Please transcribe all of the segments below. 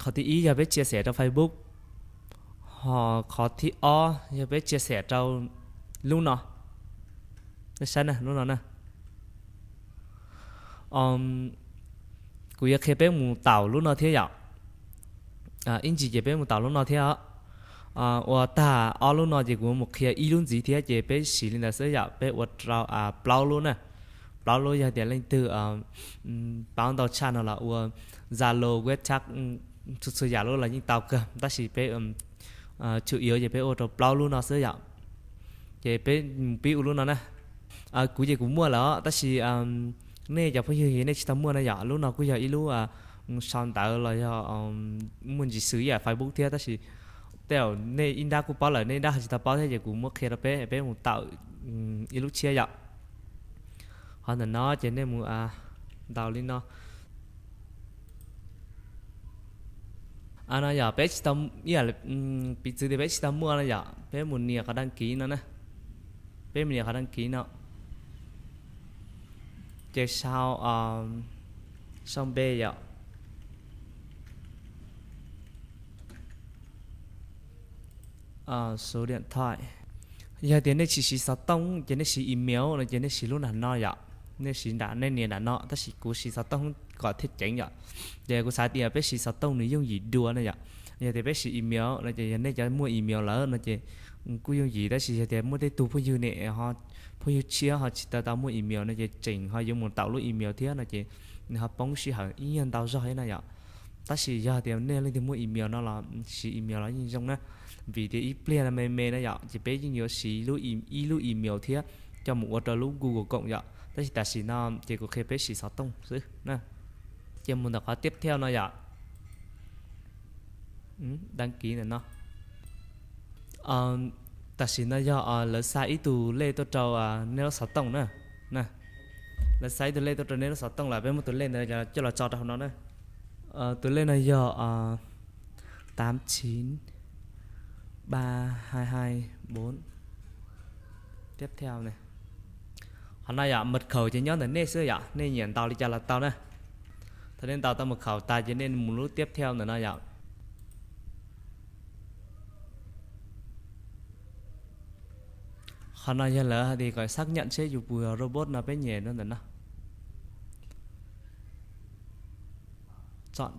Qhov thib ib yog peb chia sẻ rau Facebook, ho qhov thib ob yog peb chia sẻ rau lub no. Nej saib na, lub no na. Kuv yuav qhia peb mus taus lub no thiab yom. Ib ntsis ces peb mus taus lub no thiab. Ua tag ob lub no ces kuv mus qhia ib lub ntxiv thiab ces peb siv li ntawd xwb yom. Peb ua rau plaub lub na. Plaub lub yog tias leej twg paub ntau tshaj no los ua Zalo, WeChat, txhua txhua yam lub los yeej tau kawg, tab sis peb tsum yuav ces peb ua rau plaub lub no xwb yom. Ces peb mus pib ua lub no na. Kuv ces kuv muaj lawm tab sis nej cov phooj ywg nej tsis tau muaj na yom. Lub no kuj yog ib lub sau ntawv los yog muaj ntsis xws ib yam Facebook thiab, tab sis tej zaum nej ib nrab kuj paub lawm, nej ib nrab ho tsis tau paub thiab ces kuv muab qhia rau peb, peb mus taus ib lub tshiab yom. Ho ntawm no ces nej mus ntaus li no. No yog peb tsis tau, piv txwv tias peb tsis tau muaj no yom, peb mus nias qhov đăng ký no na. Peb mus nias qhov đăng ký no, ces sau, sau npe yom. Số điện thoại. Yog tias nej tsis siv xov tooj ces nej siv email no ces nej siv lub nram no yom. Nej siv nram, nej nias nram no, tab sis kuv siv xov tooj kom thiaj ceev yom. Ces kuv xav tias peb siv xov tooj nws yooj yim dua no yom. Yog tias peb siv email no ces yog nej cov muaj email lawm no ces kuj yooj yim, tab sis yog tias muaj tej tug phooj ywg ne, phooj ywg tshiab ho tsis tau tau muaj email no ces tseem ho yuav mus taus lub email thiab no ces nws ho poob sij hawm ib nyuag ntau zog thiab na yom. Tab sis yog tias nej leej twg muaj email no los siv email los yeej zoo na, vim tias ib pliag no me me na yom, ces peb yeej yuav siv ib lub email thiab coj mus ua rau lub Google koom yom. Tab sis tam sim no ces kuv qhia peb siv xov tooj xwb na. Ces mus ntawm qhov tiếp theo no yom. Đăng ký ntawm no. Tam sim no yog lawv xa ib tug lej tuaj rau nej lub xov tooj na. Lawv xa ib tug lej tuaj rau nej lub xov tooj lawm, peb muab tus lej ntawd coj los tso rau hauv no na. Tus lej no yog tám chín ba hai hai bốn. Tiếp theo ne. Qhov no yom, mật khẩu ces nyob ntawm nej xwb yom, nej nyiam ntaus li cas los tau na. Thaum nej ntaus tau mật khẩu tas ces nej mus lub tiếp theo ntawm no yom. Qhov no yog lawv hais tias kom xác nhận seb yus puas yog robot no, peb nyem rau ntawm no. Tsom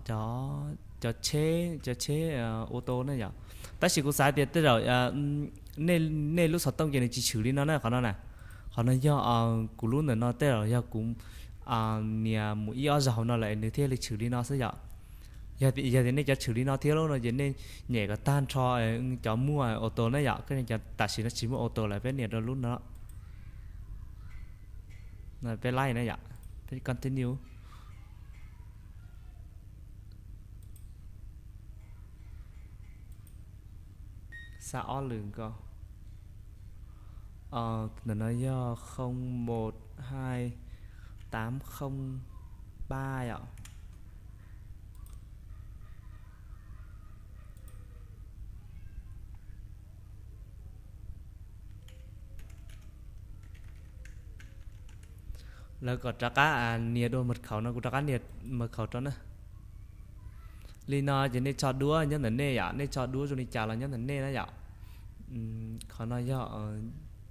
cov tsheb, cov tsheb ô tô na yom. Tab sis kuv xav tias tej zaum nej lub xov tooj ces nws tsis tshwm li no na, qhov no na. Qhov no yog kuv lub ntawm no tej zaum yog kuv nias mus ib ob zaug no lawm nws thiaj li tshwm li no xwb yom. Yog tias nej cov tshwm li no thiab lub no ces nej nyem kom tag nrho cov muaj ô tô na yom. Tam sim no tsis muaj ô tô lawm, peb nias rau lub no. Peb laij na yom, peb continue. Xa ob lwm nkaus. Ntawm no yog không một hai tám không ba yom. Lawv kom rov qab nias dua mật khẩu no, kuv rov qab nias mật khẩu rau na. Li no ces nej tso duab nyob ntawm nej yom, nej tso duab zoo li cas los nyob ntawm nej na yom. Qhov no yog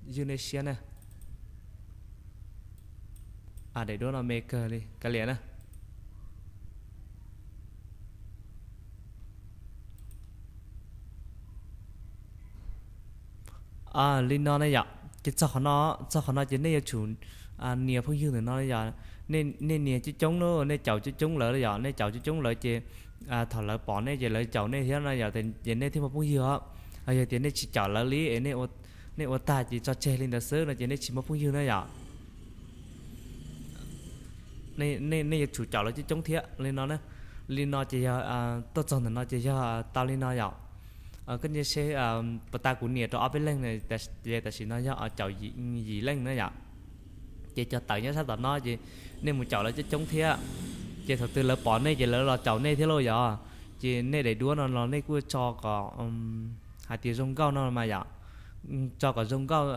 ywj nej siab na. Daim duab no me kawg li, kav liam na. Li no na yom, ces txog qhov no, txog qhov no ces nej yuav tsum nias phooj ywg ntawm no yom. Nej nias coob coob na, nej caum coob coob lawv yom, nej caum coob coob lawv ces thaum lawv pom nej ces lawv caum nej thiab no yom, ces nej thiaj muaj phooj ywg os. Yog tias nej tsis caum lawv li, nej ua tag ces tso tseg li ntawd xwb no ces nej tsis muaj phooj ywg na yom. Nej yuav tsum caum lawv coob coob thiab li no na. Li no ces yog tuaj txog ntawm no ces yog tau li no yom. Koj nce seb puas tau, kuv nias rau ob peb leeg, ces tam sim no yog caum yim leej na yom. Ces cov tawm nyob sab tom no ces nej mus caum lawv coob coob thiab, ces thaum twg lawv pom nej ces lawv los caum nej thiab lauj yom. Ces nej daim duab no los nej kuj tso kom hais tias zoo nkauj no mas yom, tso kom zoo nkauj,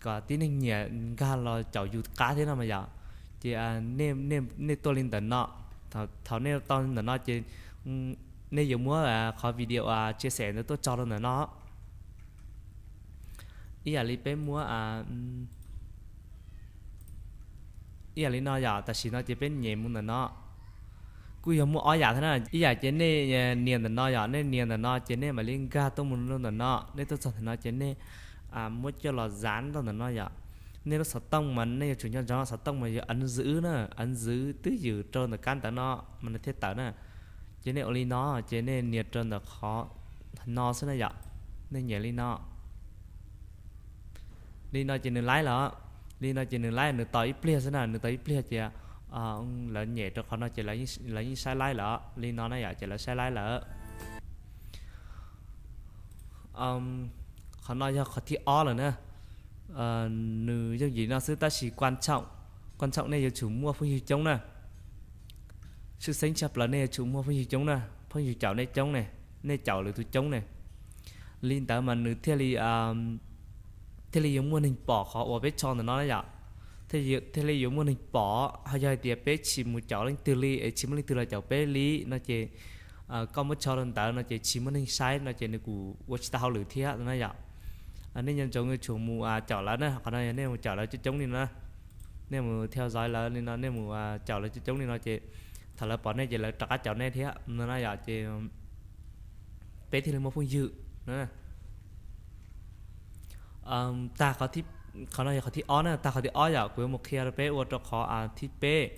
kom tib neeg nyiam nkag los caum yus qab thiab no mas yom. Ces nej tuaj li ntawm no, thaum nej tau ntawm no ces Nej yuav muab qhov video chia sẻ ntawd tuaj tso rau ntawm no. Ib yam li peb muab ib yam li no yom, tam sim no ces peb nyem mus ntawm no. Kuj yog muaj ob yam thiab na. Ib yam ces nej nias ntawm no yom, nej nias ntawm no ces nej mam li nkag tuaj mus rau ntawm no, nej tuaj txog ntawm no ces nej muab coj los zav rau ntawm no yom. Nej lub xov tooj mas nej yuav tsum nco ntsoov, xov tooj mas yog ấn giữ na, ấn giữ twb ywm rau ntawm kab ntawv no mas nws thiaj tawm na. Ces nej ua li no, ces nej nias rau ntawm qhov no xwb na yom. Nej nyem li no. Li no ces nws laib lawm. Li no ces nws laib, nws tos ib pliag xwb na, nws tos ib pliag ces lawv nyem rau qhov no ces lawv yeej saib laib lawm. Li no na yom, ces lawv saib laib lawm. Qhov no yog qhov thib ob lawm na. Nws yooj yim no xwb tab sis quan trọng, quan trọng nej yuav tsum muaj phooj ywg coob na. Tshwj xeeb tshaj plaws nej yuav tsum muaj phooj ywg coob na, phooj ywg caum nej coob ne, nej caum lwm tus coob ne. Li ntawd mas nws thiaj li thiaj li yuav muaj neeg pom qhov uas peb tso ntawm no na yom. Thiaj li yuav muaj neeg pom, ho yog hais tias peb tsis mus caum leej twg li es tsis muaj leej twg los caum peb li no ces koj muab tso rau ntawd no ces tsis muaj neeg saib no ces nws kuj ua tsis tau hauj lwm thiab no na yom. Nej nco ntsoov yuav tsum mus caum lawv na, qhov no yog nej mus caum lawv coob coob li no, nej mus theo dõi lawv li no, nej mus caum lawv coob coob li no ces thaum lawv pom nej ces lawv rov qab caum nej thiab no na yom, ces peb thiaj li muaj phooj ywg. Tag, qhov no yog qhov thib ob na, tag qhov thib ob yom, kuv yuav mus qhia rau peb ua rau qhov thib peb.